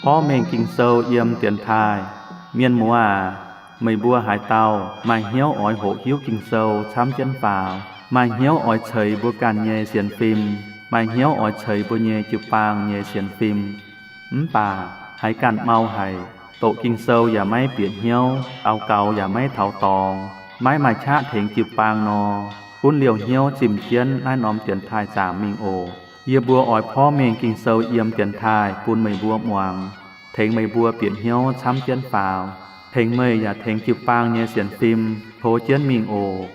Porv mengh Ging-Sou yiem dienx taaih. Mienh muoz aac, meih mbuo haaix dauh maaih hnyouv oix hoqc hiuv Ging-Sou camv jienv faaux, maaih hnyouv oix ceix mbuo ganh nyei sienx fim, maaih hnyouv oix ceix mbuo nyei jiu-baang nyei sienx fim, mv baac haiz ganh mau haic, doqc Ging-Sou yaac maiv bieqc hnyouv, daux gaux yaac maiv taux dorngx, maiv maaih qaqv tengx jiu-baang nor, gunv liouh hnyouv zimh jienv naaiv norm dienx taaih zaangc mingh oc. Yie mbuo oix porv mengh Ging-Sou yiem dienx taaih bun meih mbuo muangx, tengx meih mbuo bieqc hnyouv camv jienv faaux, tengx meih yaac tengx jiu-baang nyei sienx fim tov jienv mingh oc.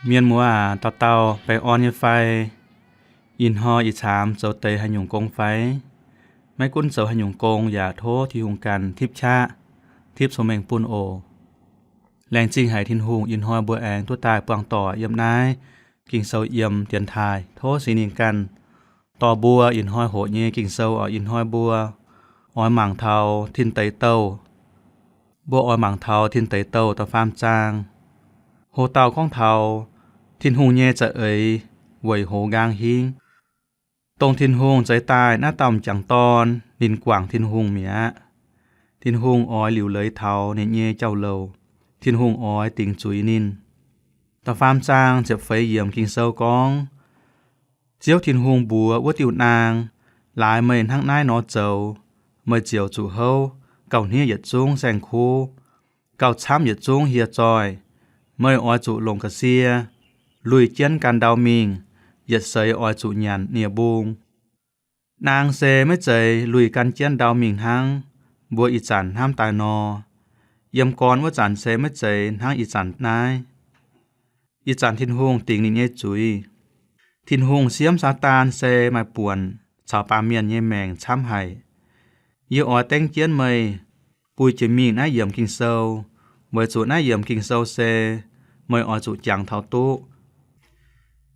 Mienh muoz aac, dauh dauh baengh orn nyei fai? Ih hnoi ih caamx zoux deix haaix nyungc gong fai? Maiv gunv zoux haaix nyungc gong yaac tov Tin-Hungh ganh tipv qaqv, tipv cong-mengh bun oc. Laengz zingh haic Tin-Hungh ih hnoi mbuo aengx duqv daaih buangh doic yiem naaiv Ging-Sou yiem dienx taaih. Tov Singx Lingh ganh dorh mbuo ih hnoi hoqc nyei Ging-Sou oc. Ih hnoi mbuo oix mangc taux Tin Deic Douh. Mbuo oix mangc taux Tin Deic Douh da'faam zaang. Hoc dauh gorngv taux Tin-Hungh nyei za'eix weic hoz nqaang hingv. Dongh Tin-Hungh zeix daaih naaiv dauh m'jangc dorn, ninh guangc Tin-Hungh mi'aqv. Tin-Hungh oix liuc leiz taux ninh nyei jauv-louc. Tin-Hungh oix dingc zuiz ninh. Da'faam zaang ziepc feix yiemc Ging-Sou gorngv, Ziouv Tin-Hungh mbuox wuov diuh naang, Laaix meih hnangv naaiv nor zoux, meih ziouc zuqc houv gauh hniev yietc zungv saeng-kuv, gauh camv yietc zungv hieh zoih. Meih oix zuqc longc ga'sie luih jienv gan ndau mingh, yietc seix oix zuqc nyanc nie-mbung. Naang se maiv zeiz luih gan jienv ndau mingh hnangv mbuo ih zanc hnamv daaih nor. Yiem gorn wuov zanc se maiv zeiz hnangv ih zanc naaiv. Ih zanc Tin-Hungh dingc ninh nyei zuiz. Tin-Hungh siemv Saadaan se maaih buonc caux baamh mienh nyei maengc camv haic. Yie oix dengv jienv meih buih jiex mingh naaiv yiemc Ging-Sou, weic zuqc naaiv yiemc Ging-Sou se meih oix zuqc jangx taux duqv.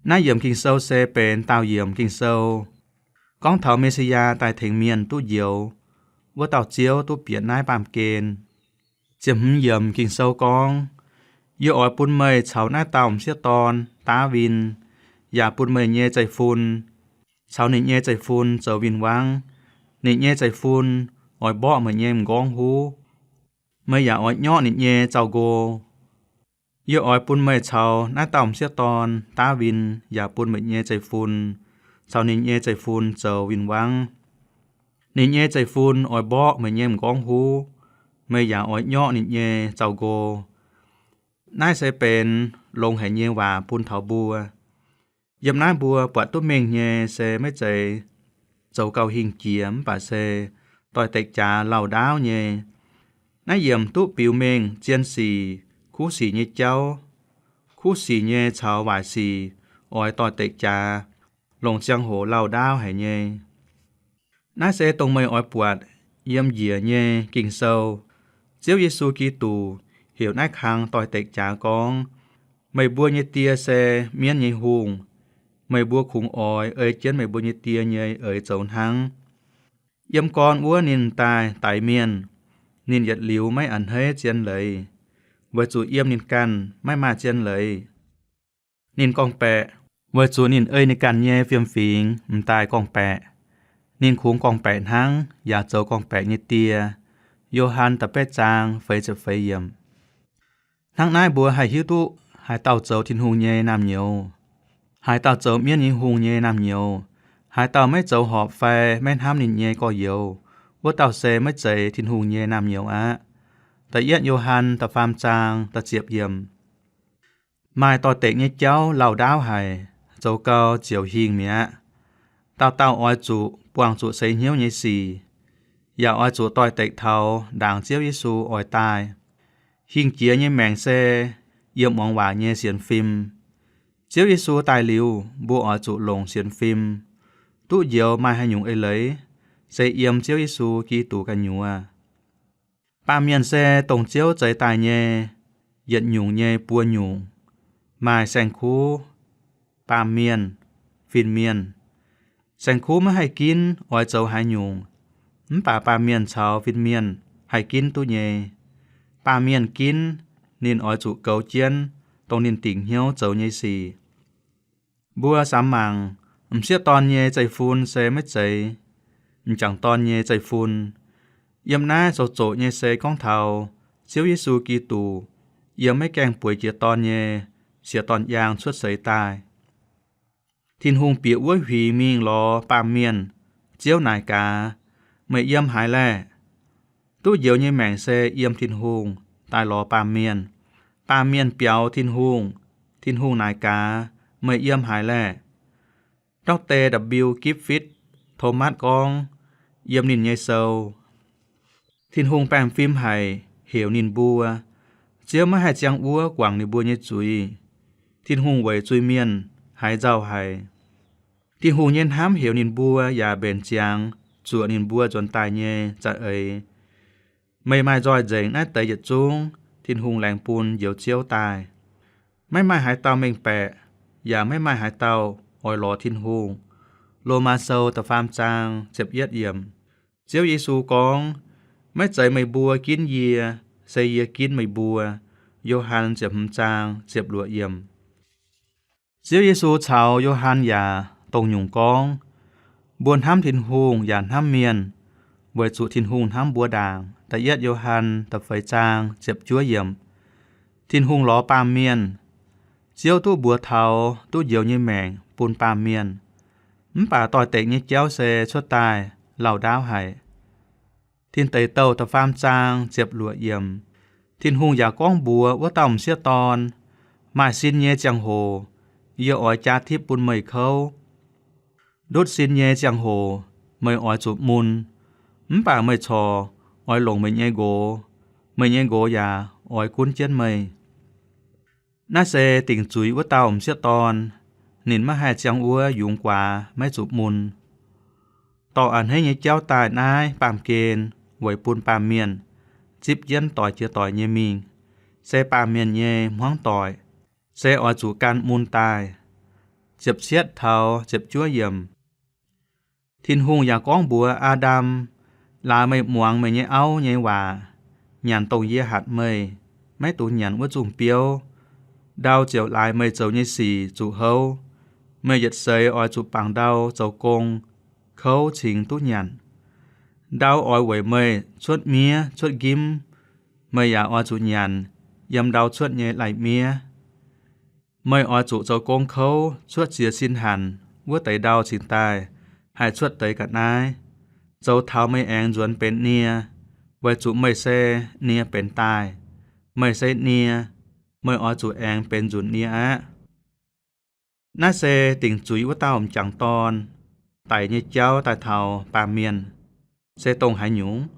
Naaiv yiemc Ging-Sou se benx daauh yiemc Ging-Sou, gorngv taux Me^si^yaa daaih tengx mienh duqv njoux, wuov dauh Ziouv duqv bieqc naaiv baamh gen. Ziepc hmz yiemc Ging-Sou gorngv, Yie oix bun meih caux naaiv dauh m'sieqv dorn, Ndaawin, yaac bun meih nyei zeiv-fun, caux ninh nyei zeiv-fun zoux win-wangv. Ninh nyei zeiv-fun oix mborqv meih nyei m'nqorngv huv. Meih yaac oix nyorqv ninh nyei zaux-nqo. Yie oix bun meih caux naaiv dauh m'sieqv dorn, Ndaawin, yaac bun meih nyei zeiv-fun, caux ninh nyei zeiv-fun zoux win-wangv. Ninh nyei zeiv-fun oix mborqv meih nyei m'nqorngv huv. Meih yaac oix nyorqv ninh nyei zaux-nqo. Naaiv se benx longx haic nyei waac bun taux mbuo. Yiem naaiv mbuo buatc duqv mengh nyei se maiv zeiz zoux gauh hingh jiex mv baac se doix-dekc jaax lauh ndaauv nyei. Naaiv yiemc duqv biux mengh zien sic, kuv sic nyei jauv. Kuv sic nyei caux waaic sic oix doix-dekc jaax, longc ziangh hoc lauh ndaauv haic nyei. Naaiv se dongh meih oix buatc yiem njiec nyei Ging-Sou. Ziouv Yesu Giduc heuc naaiv kang doix-dekc jaax gorngv, Meih mbuo nyei die se mienv nyei hungh. Meih mbuo kungx oix ei jienv meih mbuo nyei die nyei eix zoux hnangv. Yiem gorn wuov ninh m'daaih daix mienh. Ninh yietc liuz maiv a'hneiv zien leiz, weic zuqc yiem ninh ganh maiv maaih zien leiz. Ninh gorngv-baeqc, weic zuqc ninh ei ninh ganh nyei fiem-fingx m'daaih gorngv-baeqc. Ninh kungx gorngv-baeqc hnangv, yaac zoux gorngv-baeqc nyei die. Yo^han da'betv zaang feix ziepc feix yiemc. Hnangv naaiv mbuo haih hiuv duqv haaix dauh zoux Tin-Hungh nyei naamh nyouz. Haaix dauh zoux mienv nyei hungh nyei naamh nyouz, haaix dauh maiv zoux horpc fai maiv hnamv ninh nyei gorx-youz, wuov dauh se maiv zeiz Tin-Hungh nyei naamh nyouz aqv. Da'yietv Yo^han da'faam zaang da'ziepc yiemc. Maaih doix-dekc nyei jauv lauh ndaauv haic, zoux gau ziouc hingh mi'aqv. Dauh dauh oix zuqc buangh zuqc seix hnyouv nyei sic, yaac oix zuqc doix-dekc taux ndaangc Ziouv Yesu oix daaih. Hingh jiex nyei maengc se yiem muangx waac nyei sienx fim. Ziouv Yesu daaih liuz, mbuo oix zuqc longc sienx fim, duqv njoux maaih haaix nyungc eix leiz, se yiem Ziouv Yesu Giduc gu'nyuoz. Baamh mienh se dongh Ziouv zeix daaih nyei, yietc nyungc nyei buo nyungc. maaih saeng-kuv, baamh mienh, fin-mienh. Saeng-kuv maiv haih ginv oix zoux haaix nyungc, mv baac baamh mienh caux fin-mienh haih ginv duqv nyei. Baamh mienh ginv, ninh oix zuqc goux jienv dongh ninh dingc hnyouv zoux nyei sic. Mbuo samx mangc, m'sieqv dorn nyei zeiv-fun se maiv zeiz m'jangc dorn nyei zeiv-fun. Yiem naaiv zoux zoqc nyei se gorngv taux Ziouv Yesu Giduc yiem maiv gaengh bueix jiex dorn nyei sieqv dorn yaang cuotv seix daaih. Tin-Hungh bieqc wuov huingx mingh lorz baamh mienh. Ziouv naaic gaax, Meih yiem haaix laeh? Duqv njoux nyei maengc se yiem Tin-Hungh daaih lorz baamh mienh. Baamh mienh biaux Tin-Hungh. Tin-Hungh naaic gaax, Meih yiem haaix laeh? Doctor W. Griffith Thomas gorngv, yiem ninh nyei sou, Tin-Hungh baengh fim haic heuc ninh mbuo. Ziouv maiv haih ziangh wuov guangc ninh mbuo nyei zuiz. Tin-Hungh weic zuiz-mienh haiz nzauh haic. Tin-Hungh nyei hnamv heuc ninh mbuo yaac mbenc ziangx zuoqc ninh mbuo nzuonx daaih nyei za'eix. Meih maaih nzoih nzengc naaiv deix yietc zungv, Tin-Hungh laengz bun Njoux Ziouv daaih. Maiv maaih haaix dauh mengh baeqc, yaac maiv maaih haaix dauh oix lorz Tin-Hungh. Lomaa Sou da'faam zaang ziepc yietv yiemc. Ziouv Yesu gorngv, Maiv zeiz meih mbuo ginv yie, se yie ginv meih mbuo. Yo^han ziepc hmz zaang ziepc luoqc yiemc. Ziouv Yesu caux Yo^han yaac dongh nyungc gorngv, mbuo hnamv Tin-Hungh yaac hnamv mienh, weic zuqc Tin-Hungh hnamv mbuo ndaangc. Da'yietv Yo^han da'feix zaang ziepc juov yiemc. Tin-Hungh lorz baamh mienh. Ziouv duqv mbuox taux duqv njoux nyei maengc bun baamh mienh, mv baac doix-dekc nyei jauv se cuotv daaih lauh ndaauv haic. Tin Deic Douh da'faam zaang ziepc luoqc yiemc. Tin-Hungh yaac gorngv mbuox wuov dauh m'sieqv dorn, maaih sin nyei ziangh hoc yie oix jaa tipv bun meih kouv. Ndutv sin nyei ziangh hoc meih oix zuqc mun, mv baac meih corc oix longc meih nyei nqox. Meih nyei nqox yaac oix gunv jienv meih. Naaiv se dingc zuiz wuov dauh m'sieqv dorn. Ninh maiv haih ziangh wuov yungz guaax maiv zuqc mun. Dorh a'hneiv nyei jauv daaih naaiv baamh gen weic bun baamh mienh zipv jienv doix jiex doic nyei mingh, se baamh mienh nyei hmuangv doic, se oix zuqc gan mun daaih. Ziepc cietv taux ziepc juov yiemc. Tin-Hungh yaac gorngv mbuox Aa^ndam, laaix meih muangx meih nyei auv nyei waac, nyanc dongh yie hatc meih maiv dungx nyanc wuov zungh biouv, ndau ziouc laaix meih zoux nyei sic zuqc houv. Meih yietc seix oix zuqc bangc ndau zoux gong kouv cingx duqv nyanc. Ndau oix weic meih cuotv miev cuotv njimv. Meih yaac oix zuqc nyanc yiem ndau cuotv nyei lai-miev. Meih oix zuqc zoux gong kouv cuotv ziex sin hanc wuov deix ndau cingx daaih haih cuotv deix ga'naaiv, zoux taux meih aengx nzuonx benx nie, weic zuqc meih se nie benx daaih. Meih se nie, meih oix zuqc aengx benx nzunc nie aqv. Naaiv se dingc zuiz wuov dauh m'jangc dorn daic nyei jauv daaih taux baamh mienh se dongh haaix nyungc.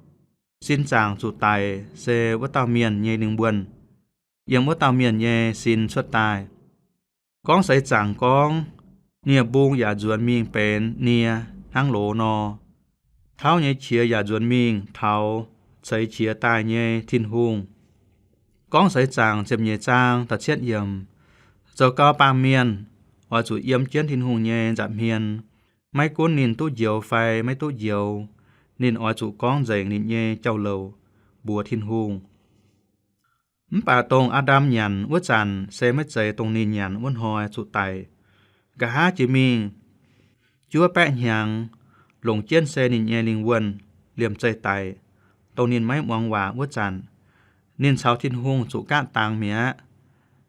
Sin zaangc zuqc daic se wuov dauh mienh nyei lingh wuonh, yiem wuov dauh mienh nyei sin cuotv daaih. Gorngv seix zaangc gorngv, nie-mbung yaac nzuonx mingh benx nie hnangv loz nor. Tauv nyei qiex yaac nzuonx mingh taux ceix qiex daaih nyei Tin-Hungh. Gorngv seix zaangc ziepc nyeic zaang da'cietv yiemc, zoux gau baamh mienh oix zuqc yiem jienv Tin-Hungh nyei nza'hmien. Maiv gunv ninh duqv njoux fai maiv duqv njoux, ninh oix zuqc gorngv nzengc ninh nyei jauv-louc mbuox Tin-Hungh. Mv baac dongh Aa^ndam nyanc wuov zanc se maiv zeiz dongh ninh nyanc wuov hnoi zuqc daic. Nqa'haav jiex mingh juov baeqv hnyangx, longc jienv se ninh nyei lingh wuonh liemh zeih daic, dongh ninh maiv muangx waac wuov zanc. Ninh caux Tin-Hungh zuqc gapv dangx mi'aqv.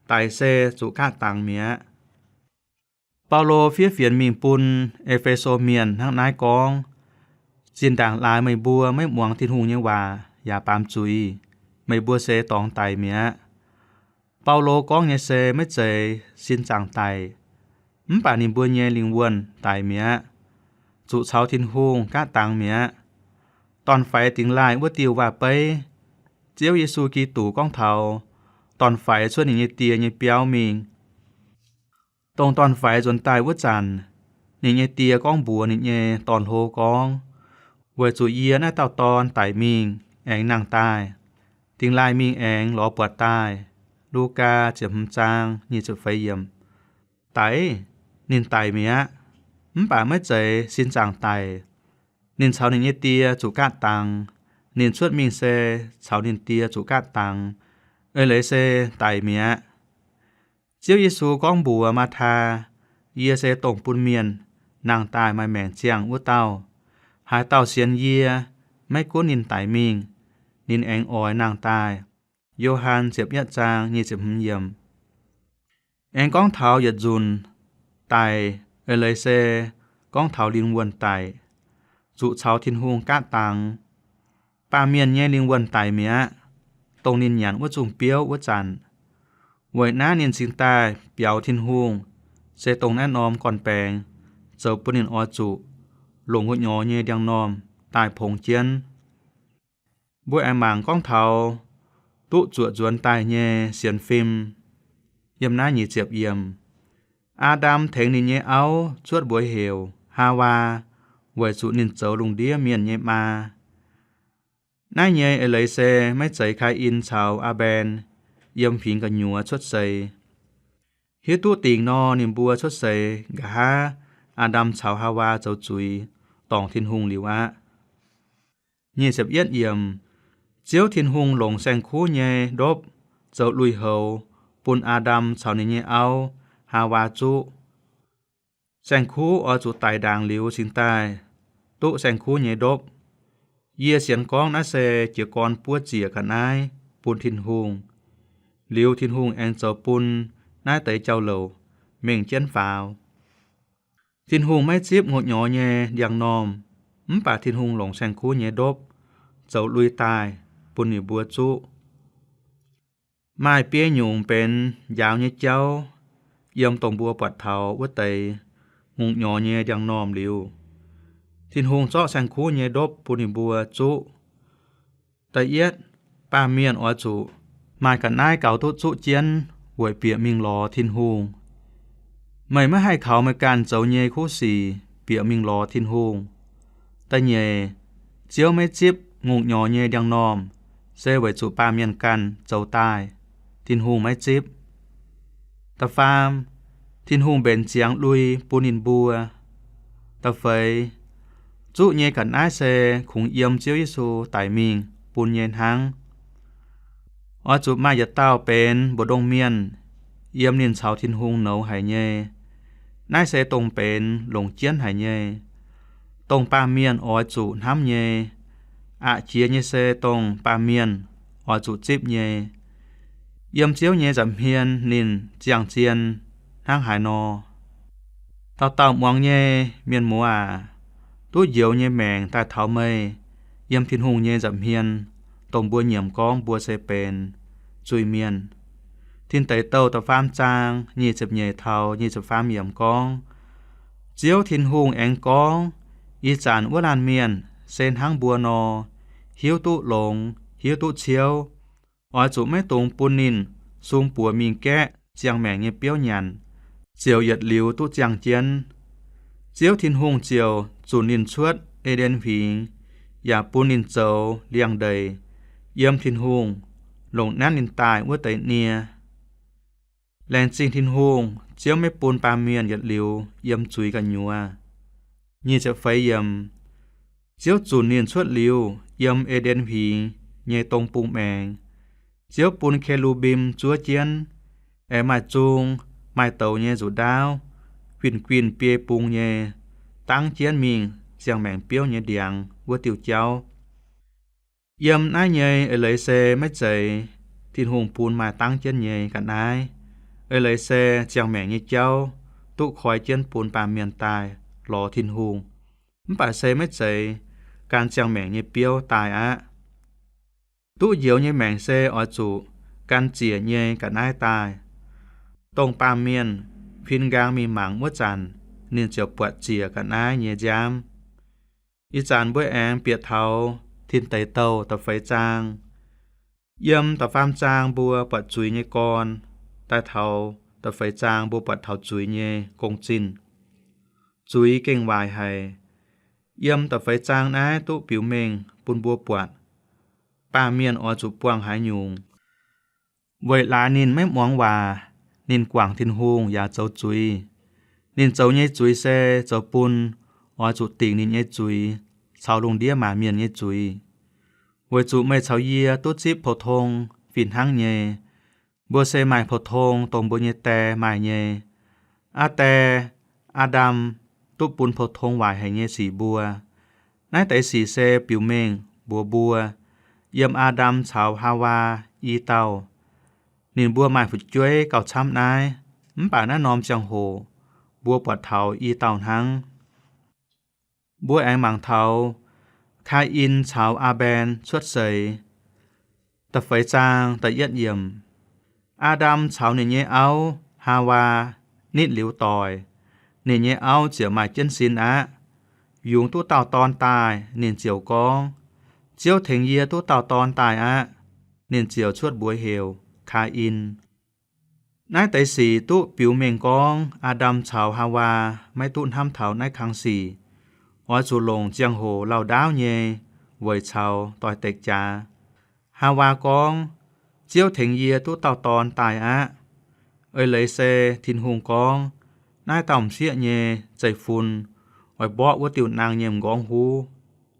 Daic se zuqc gapv dangx mi'aqv. Baulo fiev fienx mingh bun E^fe^so Mienh hnangv naaiv gorngv, Zinh ndaangc laaix meih mbuo maiv muangx Tin-Hungh nyei waac yaac baamz zuiz, meih mbuo se dorngx daic mi'aqv. Baulo gorngv nyei se maiv zeiz sin zaangc daic, mv baac ninh mbuo nyei lingh wuonh daic mi'aqv, zuqc caux Tin-Hungh gapv dangx mi'aqv. Dorn-faix dingx laaih wuov diuh waac-beiv, Ziouv Yesu Giduc gorngv taux dorn-faix cuotv ninh nyei die nyei biauv mingh. Dongh dorn-faix nzuonx daaih wuov zanc, ninh nyei die gorngv mbuox ninh nyei dorn-hlo gorngv, Weic zuqc yie naaiv dauh dorn daic mingh aengx nangh daaih, dingx laaih mingh aengx lorz buatc daaih, Lugaa ziepc hmz zaang nyic ziepc feix yiemc. Daic, ninh daic mi'aqv, mv baac maiv zeiz sin zaangc daic. Ninh caux ninh nyei die zuqc gaatv dangx. Ninh cuotv mingh se caux ninh die zuqc gaatv dangx, eix leiz se daic mi'aqv. Ziouv Yesu gorngv mbuox Maa^taa, Yie se dongh bun mienh nangh daaih maaih maengc ziangh wuov dauh. Haaix dauh sienx yie, maiv gunv ninh daic mingh, ninh aengx oix nangh daaih. Yo^han ziepc yietv zaang nyic ziepc hmz yiemc. Aengx gorngv taux yietc nzunc daic, eix leiz se gorngv taux lingh wuonh daic, zuqc caux Tin-Hungh gaatv dangx. Baamh mienh nyei lingh wuonh daic mi'aqv, dongh ninh nyanc wuov zungh biouv wuov zanc. Weic naaiv ninh cingx daaih biaux Tin-Hungh, se dongh naaiv norm gorn-baengx zoux bun ninh oix zuqc longc gu'nyuoz nyei ndiangx-normh daaih pongx jienv. Mbuo aengx mangc gorngv taux duqv zuoqc nzuonx daaih nyei sienx fim. Yiem naaiv nyic ziepc yiemc, Aa^ndam tengx ninh nyei auv cuotv mbuox heuc Haawaa, weic zuqc ninh zoux lungh ndiev mienh nyei maa. Naaiv nyei eix leiz se maiv zeiz Kaain caux Aa^mben yiem fingx gu'nyuoz cuotv seix. Hiuv duqv dingc nor, ninh mbuo cuotv seix nqa'haav Aa^ndam caux Haawaa zoux zuiz dorngc Tin-Hungh liuz aqv. Nyic ziepc yietv yiemc, Ziouv Tin-Hungh longc saeng-kuv nyei ndopv zoux lui-houx bun Aa^ndam caux ninh nyei auv, Haawaa, zuqv. Saeng-kuv oix zuqc daic ndaangc liuz cingx daaih duqv saeng-kuv nyei ndopv. Yie sienx gorngv naaiv se jiez gorn buov ziec ga'naaiv bun Tin-Hungh. Liuz Tin-Hungh aengx zoux bun naaiv deix jauv-louc mengh jienv faaux. Tin-Hungh maiv zipv ngongh nyorx nyei ndiangx-normh, mv baac Tin-Hungh longc saeng-kuv nyei ndopv zoux lui daaih bun ninh mbuo zuqv. Maaih biei nyungc benx njaaux nyei jauv, yiem dongh mbuo buatc taux wuov deix ngongh nyorx nyei ndiangx-normh liuz, Tin-Hungh zorqv saeng-kuv nyei ndopv bun ninh mbuo zuqv. Da'yietv, baamh mienh oix zuqc maaih ga'naaiv gaux duqv zuqv jienv weic bieqc mingh lorz Tin-Hungh. Meih maiv haih kaux meih ganh zoux nyei kuv sic bieqc mingh lorz Tin-Hungh. Da'nyeic, Ziouv maiv zipv ngongh nyorx nyei ndiangx-normh, se weic zuqc baamh mienh ganh zoux daaih, Tin-Hungh maiv zipv. Da'faam, Tin-Hungh mbenc ziangx lui bun ninh mbuo. Da'feix, zuqv nyei ga'naaiv se kungx yiem Ziouv Yesu daic mingh bun nyei hnangv. Oix zuqc maaih yietc dauh benx mbu'ndongx mienh, yiem ninh caux Tin-Hungh nouz haic nyei. Naaiv se dongh benx longc jienv haic nyei, dongh baamh mienh oix zuqc hnamv nyei. Aqc jiex nyei se dongh baamh mienh oix zuqc zipv nyei. Yiem Ziouv nyei nza'hmien ninh ziangh zien hnangv haaix nor. Dauh dauh muangx nyei mienh muoz aac, duqv njoux nyei maengc daaih taux meih, yiem Tin-Hungh nyei nza'hmien, dongh mbuo nyiemc gorngv mbuo se benx zuiz-mienh. Tin Deic Douh da'faam zaang nyic ziepc nyeic taux nyic ziepc faam yiemc gorngv, Ziouv Tin-Hungh aengx gorngv, Ih zanc wuov laanh mienh se hnangv mbuo nor, hiuv duqv longx, hiuv duqv ciouv. Oix zuqc maiv dungx bun ninh sung buoz mingh gaeqv ziangh maengc nyei biouv nyanc, ziouc yietc liuz duqv ziangh jienv. Ziouv Tin-Hungh ziouc zunc ninh cuotv E^nden Huingx, yaac bun ninh zoux liangx-ndeic yiem Tin-Hungh longc nanv ninh daaih wuov deix nie. Laengz zingh Tin-Hungh, Ziouv maiv bun baamh mienh yietc liuz yiem zuiz gu'nyuoz. Nyic ziepc feix yiemc, Ziouv zunc ninh cuotv liuz yiem E^nden Huingx nyei dong bung maengx. Ziouv bun ke^lu^mbim zuov jienv, aengx maaih zung maaih douz nyei nzuqc ndaauv huin guin biei bung nyei, dangv jienv mingh ziangh maengc biouv nyei ndiangx wuov diuh jauv. Yiem naaiv nyei eix leiz se maiv zeiz Tin-Hungh bun maaih dangv jienv nyei ga'naaiv. Eix leiz se ziangh maengc nyei jauv duqv koi jienv bun baamh mienh daaih lorz Tin-Hungh. Mv baac se maiv zeiz gan ziangh maengc nyei biouv daaih aqv. Duqv njoux nyei maengc se oix zuqc gan ziec nyei ga'naaiv daaih. Dongh baamh mienh huin nqaang mingh mangc wuov zanc, ninh ziouc buatc ziec ga'naaiv nyei nziaamv. Ih zanc mbuo aengx bieqc taux Tin Deic Douh da'feix zaang. Yiem da'faam zaang mbuo buatc zuiz nyei gorn, daaih taux da'feix zaang mbuo buatc taux zuiz nyei gong-zinh. Zuiz gengh waaic haic. Yiem da'feix zaang naaiv duqv biux mengh bun mbuo buatc baamh mienh oix zuqc buangh haaix nyungc. Weic laaix ninh maiv muangx waac, ninh guangc Tin-Hungh yaac zoux zuiz. Ninh zoux nyei zuiz se zoux bun oix zuqc dingc ninh nyei zuiz caux lungh ndiev maanc mienh nyei zuiz. Weic zuqc meih caux yie duqv zipv pou-tong fih hnangv nyei. Mbuo se maaih pou-tong dongh mbuo nyei die maaih nyei. Aa Die, Aa^ndam, duqv bun pou-tong waaic haic nyei sic mbuo. Naaiv deix sic se biux mengh mbuox mbuo, yiem Aa^ndam caux Haawaa i dauh, ninh mbuo maaih fu'jueiv gauh camv naaiv. Mv baac naaiv norm ziangh hoc mbuo buatc taux i dauh hnangv. Mbuo aengx mangc taux Kaain caux Aa^mben cuotv seix. Da'feix zaang da'yietv yiemc. Aa^ndam caux ninh nyei auv, Haawaa, nitv liuz doic, ninh nyei auv ziouc maaih jienv sin aqv. Yungz duqv dauh dorn daaih, ninh ziouc gorngv, Ziouv tengx yie duqv dauh dorn daaih aqv. Ninh ziouc cuotv mbuox heuc Kaain. Naaiv deix sic duqv biux mengh gorngv Aa^ndam caux Haawaa maiv duqv hnamv taux naaiv kang sic, oix zuqc longc ziangh hoc lauh ndaauv nyei weic caux doix-dekc jaax. Haawaa gorngv, Ziouv tengx yie duqv dauh dorn daaih aqv. Eix leiz se Tin-Hungh gorngv, Naaiv dauh m'sieqv nyei zeiv-fun oix mborqv wuov diuh naang nyei m'nqorngv huv,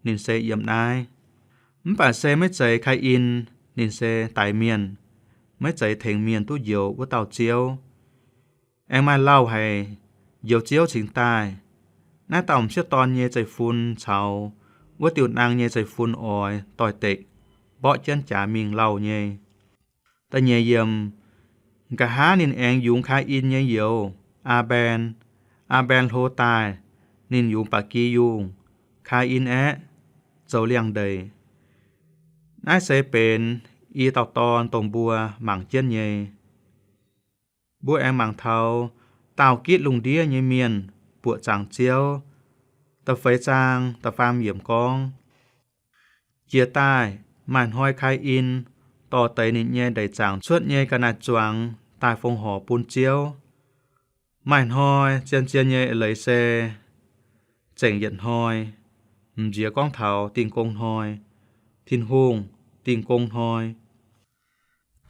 ninh se yiem naaiv. Mv baac se maiv zeiz Kaain, ninh se daix mienh, maiv zeiz tengx mienh duqv njoux wuov dauh Ziouv. Aengx maaih lauh haic njoux Ziouv cingx daaih. Naaiv dauh m'sieqv dorn nyei zeiv-fun caux wuov diuh naang nyei zeiv-fun oix doix-dekc mborqv jienv jaax mingh lauh nyei. Da'nyeic yiemc. Nqa'haav ninh aengx yungz Kaain nyei youz, Aa^mben. Aa^mben hlo daaih, ninh yungz ba'gi yungh, Kaain aeqv, zoux liangx-ndeic. Naaiv se benx i dauh dorn dongh mbuo mangc jienv nyei. Mbuo aengx mangc taux daauh gitv lungh ndiev nyei mienh buoqc zaangc Ziouv. Da'feix zaang da'faam yiemc gorngv, Jiex daaih, maaih hnoi Kaain dorh deix ninh nyei ndeic zaangc cuotv nyei ga'naaiv-zuangx daaih fongc horc bun Ziouv. Maaih hnoi zien-zien nyei eix leiz se zengc yietc hnoi, m'nziex gorngv taux Dingh Gong Hnoi, Tin-Hungh Dingh Gong Hnoi.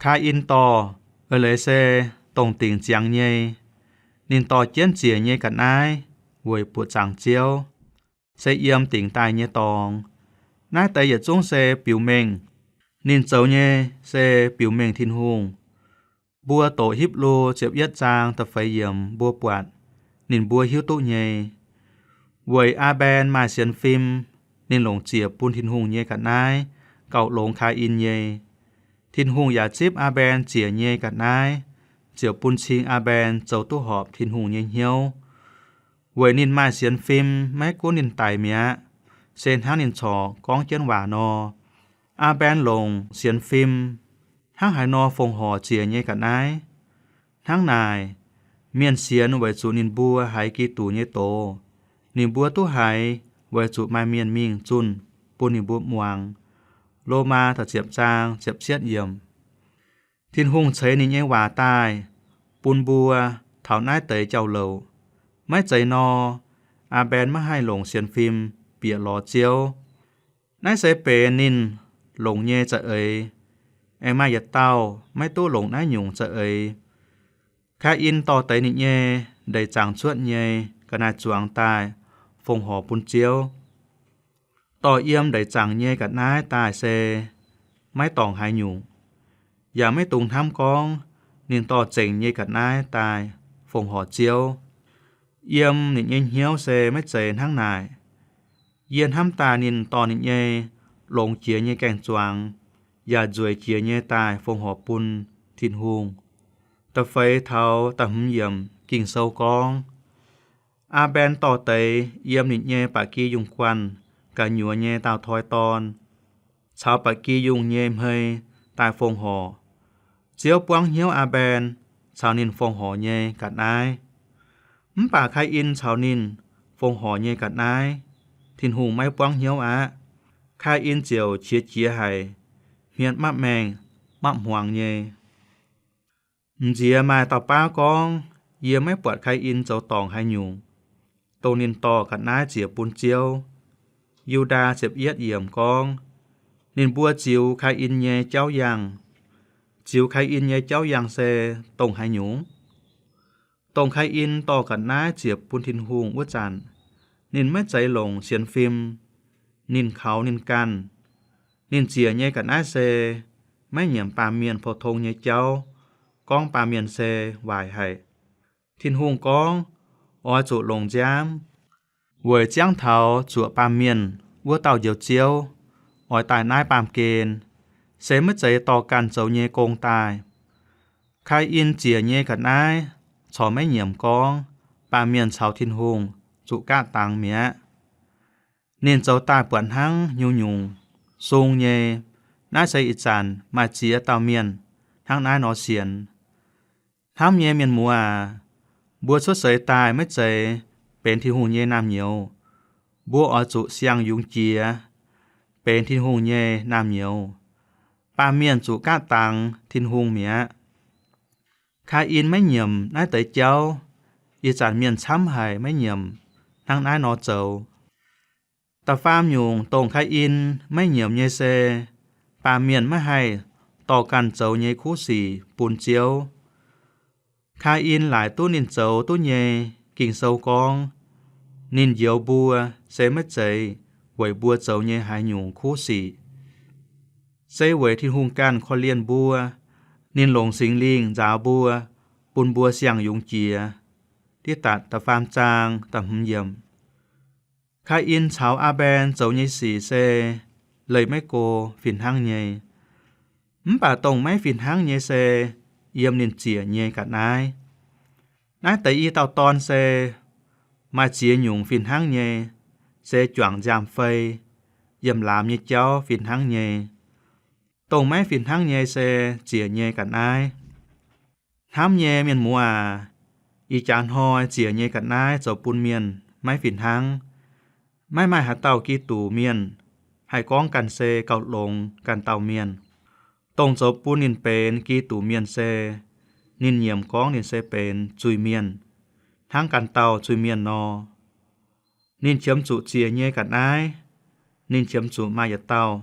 Kaain dorh eix leiz se dongh dingc ziangx nyei. Ninh dorh jienv ziec nyei ga'naaiv weic buoqc zaangc Ziouv, se yiem dingc daaih nyei dorngx. Naaiv deix yietc zungv se biux mengh. Ninh zoux nyei se biux mengh Tin-Hungh. Mbuo doqc Hipv^lu ziepc yietv zaang da'feix yiemc mbuo buatc ninh mbuo hiuv duqv nyei. Weic Aa^mben maaih sienx fim, ninh longc ziec bun Tin-Hungh nyei ga'naaiv gauh longx Kaain nyei. Tin-Hungh yaac zipv Aa^mben ziec nyei ga'naaiv, ziouc bun cing Aa^mben zoux duqv horpc Tin-Hungh nyei hnyouv. Weic ninh maaih sienx fim, maiv gunv ninh daic mi'aqv, se hnangv ninh corc gorngv jienv waac nor, Aa^mben longc sienx fim hnangv haaix nor fongc horc ziec nyei ga'naaiv. Hnangv naaic, mienh sienx weic zuqc ninh mbuo haiz Giduc nyei doz. Ninh mbuo duqv haiz weic zuqc maaih mienh mingh zunh bun ninh mbuo muangx. Lomaa da'ziepc zaang ziepc cietv yiemc. Tin-Hungh ceix ninh nyei waac daaih bun mbuo taux naaiv deix jauv-louc. Maiv zeiz nor, Aa^mben maiv haih longc sienx fim bieqc lorz Ziouv. Naaiv se benx ninh longc nyei za'eix. Aengx maaih yietc dauh maiv duqv longc naaiv nyungc za'eix. Kaain dorh deix ninh nyei ndeic zaangc cuotv nyei ga'naaiv-zuangx daaih fongc horc bun Ziouv. Dorh yiem ndeic zaangc nyei ga'naaiv daaih se maiv dorngc haaix nyungc, yaac maiv dungx hnamv gorngv ninh dorh zengc nyei ga'naaiv daaih fongc horc Ziouv. Yiem ninh nyei hnyouv se maiv zeiz hnangv naaic. Yie hnamv daaih ninh dorh ninh nyei longx jiex nyei gaeng-zuangx yaac nzueic jiex nyei daaih fongc horc bun Tin-Hungh. Da'feix taux da'hmz yiemc Ging-Sou gorngv, Aa^mben dorh deix yiem ninh nyei ba'gi yungh guanh gu'nyuoz nyei daauh toi dorn caux ba'gi yungh nyei hmei daaih fongc horc. Ziouv buangv hnyouv Aa^mben caux ninh fongc horc nyei ga'naaiv. Mv baac Kaain caux ninh fongc horc nyei ga'naaiv, Tin-Hungh maiv buangv hnyouv aqv. Kaain ziouc qiex jiez haic, hmien mapv maengh, mapv hmuangx nyei. M'nziex maaih dauh baav gorngv, yie maiv buatc Kaain zoux dorngc haaix nyungc, dongh ninh dorh ga'naaiv ziec bun Ziouv. Yu^ndaa ziepc yietv yiemc gorngv, ninh mbuo ziux Kaain nyei jauv yangh. Ziux Kai^in nyei jauv yangh se dongh haaix nyungc? Dongh Kai^in dorh ga'naaiv ziec bun Tin-Hungh wuov zanc, ninh maiv zeiz longc sienx fim. Ninh kaux ninh ganh. Ninh ziec nyei ga'naaiv se maiv nyiemc baamh mienh pou-tong nyei jauv, gorngv baamh mienh se waaic haic. Tin-Hungh gorngv, oix zuqc longc nziaamv, weic ziangv taux zuoqc baamh mienh wuov dauh Njoux Ziouv oix daaih naaiv baamh gen, se maiv zeiz dorh ganh zoux nyei gong daaih. Kai^in ziec nyei ga'naaiv corc maiv nyiemc gorngv baamh mienh caux Tin-Hungh zuqc gapv dangx mi'aqv. Ninh zoux daaih buatc hnangv nyungc-nyungc sung nyei. Naaiv se ih zanc maaih ziex dauh mienh hnangv naaiv nor sienx. Hnamv nyei mienh muoz aac, mbuo cuotv seix daaih maiv zeiz benx Tin-Hungh nyei naamh nyouz. Mbuo oix zuqc siang-yungz jiex, benx Tin-Hungh nyei naamh nyouz. Baamh mienh zuqc gapv dangx Tin-Hungh mi'aqv. Kai^in maiv nyiemc naaiv deix jauv. Ih zanc mienh camv haic maiv nyiemc hnangv naaiv nor zoux. Da'faam nyungc dongh Kai^in maiv nyiemc nyei se, baamh mienh maiv haih dorh ganh zoux nyei kuv sic bun Ziouv. Kai^in laaic duqv ninh zoux duqv nyei. Ging-Sou gorngv, ninh njoux mbuo se maiv zeiz weic mbuo zoux nyei haaix nyungc kuv sic. Se weic Tin-Hungh ganh korv-lienh mbuo, ninh longc Singx Lingh nzaaux mbuo, bun mbuo siang-yungz jiex. Ditv Daatc da'faam zaang da'hmz yiemc. Kai^in caux Aa^mben zoux nyei sic se leih maiv go, fih hnangv nyei. Mv baac dongh maiv fih hnangv nyei se yiem ninh ziec nyei ga'naaiv. Naaiv deix i dauh dorn se maaih ziex nyungc fih hnangv nyei, se juangc nziaamv-fei, yiem laamz nyei jauv fih hnangv nyei. Dongh maiv fih hnangv nyei se ziec nyei ga'naaiv. Hnamv nyei mienh muoz aac, ih jaax hnoi ziec nyei ga'naaiv zoux bun mienh maiv fih hnangv. Maiv maaih haaix dauh Giduc Mienh haih gorngv ganh se gauh longx ganh dauh mienh. Dongh zoux bun ninh benx Giduc Mienh se, ninh nyiemc gorngv ninh se benx zuiz-mienh, hnangv ganh dauh zuiz-mienh nor. Ninh qiemx zuqc ziec nyei ga'naaiv. Ninh qiemx zuqc maaih yietc dauh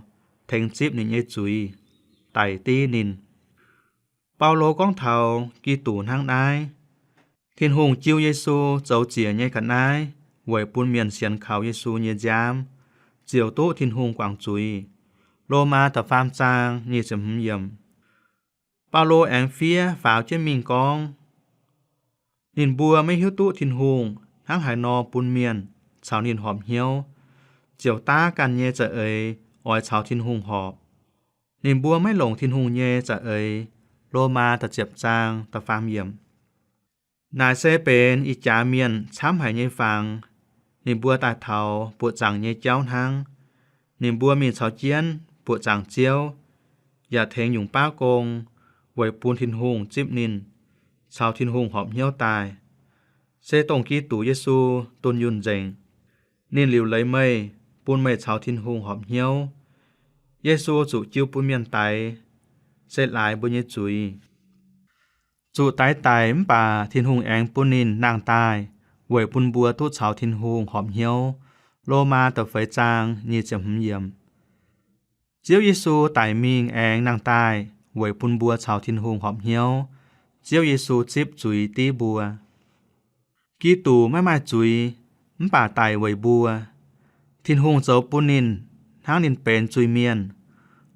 tengx zipv ninh nyei zuiz, daic div ninh. Baulo gorngv taux Giduc hnangv naaiv. Tin-Hungh jiu Yesu zoux ziec nyei ga'naaiv weic bun mienh sienx kaux Yesu nyei nziaamv ziouc duqv Tin-Hungh guangc zuiz. Lomaa da'faam zaang nyic ziepc hmz yiemc. Baulo aengx fiev faaux jienv mingh gorngv, ninh mbuo maiv hiuv duqv Tin-Hungh hnangv haaix nor bun mienh caux ninh horpc hnyouv, ziouc daav ganh nyei za'eix oix caux Tin-Hungh horpc. Ninh mbuo maiv longc Tin-Hungh nyei za'eix. Lomaa da'ziepc zaang da'faam yiemc. Naaic se benx ih jaax mienh camv haic nyei fangx. Ninh mbuo daaih taux buoqc zaangc nyei jauv hnangv. Ninh mbuo mingh caux jienv buoqc zaangc Ziouv, yaac tengx nyungc baav gong, weic bun Tin-Hungh zipv ninh caux Tin-Hungh horpc hnyouv daaih. Se dongh Giduc Yesu dunh yunh nzengc. Ninh liuc leiz meih, bun meih caux Tin-Hungh horpc hnyouv. Yesu zuqc jiu bun mienh daix, se laaix mbuo nyei zuiz. Zuqc daix daic mv baac Tin-Hungh aengx bun ninh nangh daaih, weic bun mbuo duqv caux Tin-Hungh horpc hnyouv. Lomaa da'feix zaang nyic ziepc hmz yiemc. Ziouv Yesu daic mingh aengx nangh daaih weic bun mbuo caux Tin-Hungh horpc hnyouv. Ziouv Yesu zipv zuiz div mbuo. Giduc maiv maaih zuiz mv baac daic weic mbuo. Tin-Hungh zoux bun ninh hnangv ninh benx zuiz-mienh,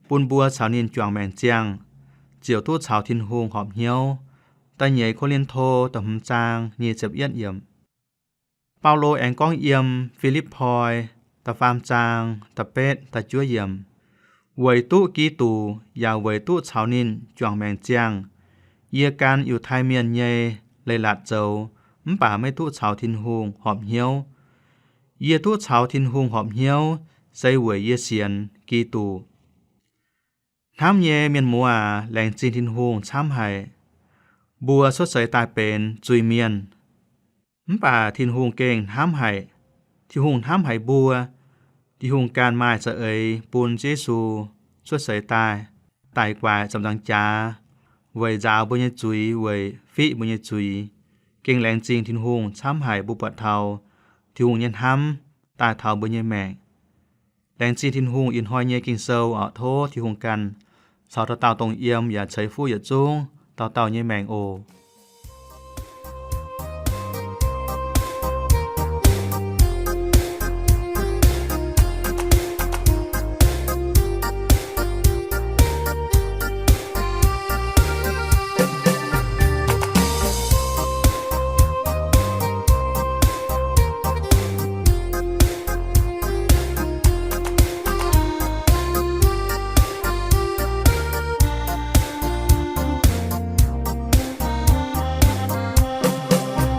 bun mbuo caux ninh juangc maengc ziangh, ziouc duqv caux Tin-Hungh horpc hnyouv. Da'nyeic Ko^lin^to da'hmz zaang nyic ziepc yietv yiemc. Baulo aengx gorngv yiem Fi^lipv^poi da'faam zaang da'betv da'juov yiemc, weic duqv Giduc yaac weic duqv caux ninh juangc maengc ziangh, yie gan Yiutai Mienh nyei leiz-latc zoux mv baac maiv duqv caux Tin-Hungh horpc hnyouv. Yie duqv caux Tin-Hungh horpc hnyouv se weic yie sienx Giduc. Hnamv nyei mienh muoz aac, laengz zingh Tin-Hungh camv haic. Mbuo cuotv seix daaih benx zuiz-mienh, mv baac Tin-Hungh gengh hnamv haic. Tin-Hungh hnamv haic mbuo. Tin-Hungh ganh maaih za'eix bun Yesu cuotv seix daaih, daic guaix ziepc nzaangc jaax, weic nzaaux mbuo nyei zuiz, weic fiqv mbuo nyei zuiz. Gengh laengz zingh Tin-Hungh camv haic mbuo buatc taux Tin-Hungh nyei hnamv daaih taux mbuo nyei maengc. Laengz zingh Tin-Hungh ih hnoi nyei Ging-Sou oc. Tov Tin-Hungh ganh caux dauh dauh dongh yiem yaac ceix fuqv yietc zungv dauh dauh nyei maengc oc.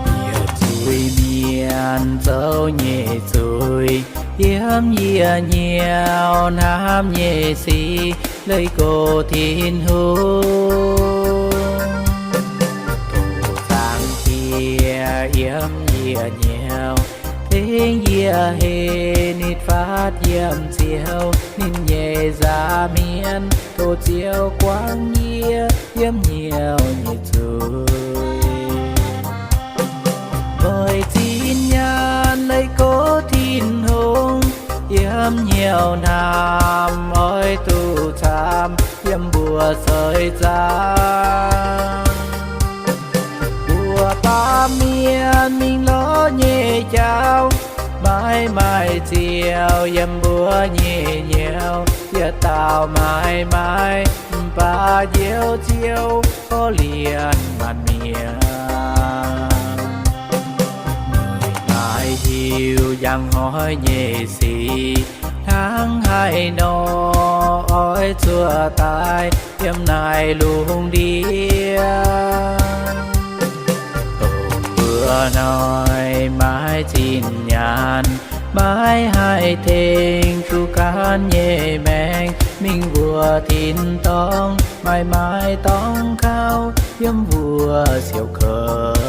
Yie zuiz-mienh zoux nyei zuiz, yiem yie hnyouv hnamv nyei sic, leih go Tin-Hungh. Dongh Zaangc Diex yiem yie hnyouv, tengx yie heh nitv fatv yiem Ziouv, ninh nyei nza'hmien tov Ziouv guangc yie yiem hnyouv nyei zuiz. Meih zinh nyaanh leih go Tin-Hungh, yiem hnyouv hnamv oix duqv camv yiem mbuo seix zaangc. Mbuo baamh mienh mingh lorz nyei jauv, maiv maaih Ziouv yiem mbuo nyei hnyouv, yietc dauh maiv maaih, mv baac Njoux Ziouv korv-lienh maanc mienh. Meih maaih hiuv njang hnoi nyei sic, hnangv haaix nor oix zuqc daaih yiem naaiv lungh ndiev. Dongh mbuo hnoi maiv zinh nyaanh, maiv haih tengx zuqc gaanv nyei maengc mingh wuov tin-dorngh, maaih maaih dorngx kaux yiem wuov siouc kouv.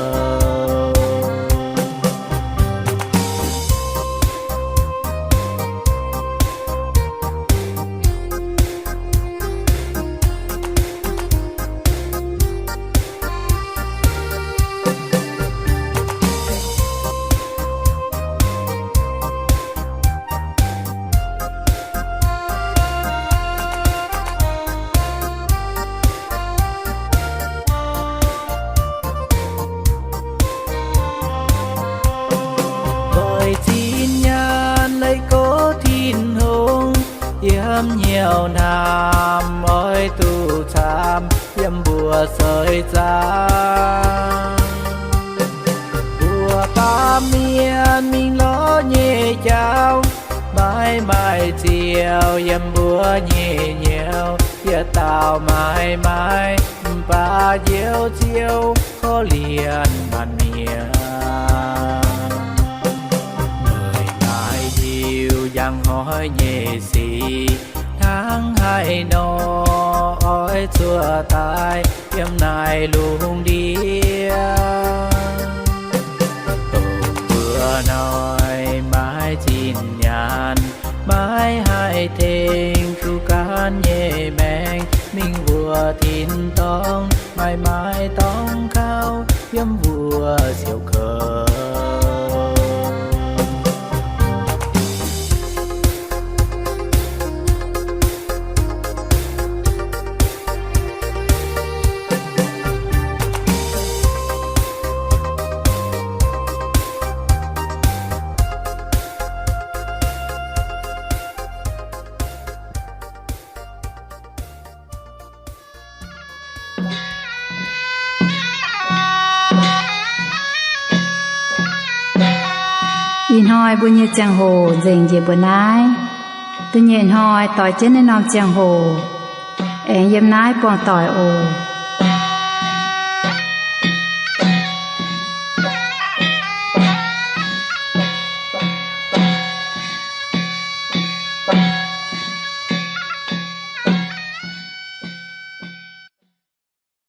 Meih zinh nyaanh leih go Tin-Hungh, yiem hnyouv hnamv oix duqv camv yiem mbuo seix zaangc. Mbuo baamh mienh mingh lorz nyei jauv, maiv maaih Ziouv yiem mbuo nyei hnyouv, yietc dauh maiv maaih, mv baac Njoux Ziouv korv-lienh maanc mienh. Meih maaih hiuv njang hnoi nyei sic, hnangv haaix nor oix zuqc daaih yiem naaiv lungh ndiev. Dongh mbuo hnoi maiv zinh nyaanh, maiv haih tengx zuqc gaanv nyei maengc mingh wuov tin-dorngh, maaih maaih dorngx kaux yiem wuov siouc kouv. Ih hnoi mbuo nyei ziangh hoc nzengc njiec mbuo naaiv. Da'nyeic hnoi doix jienv naaiv norm ziangh hoc aengx yiem naaiv buangh doic oc.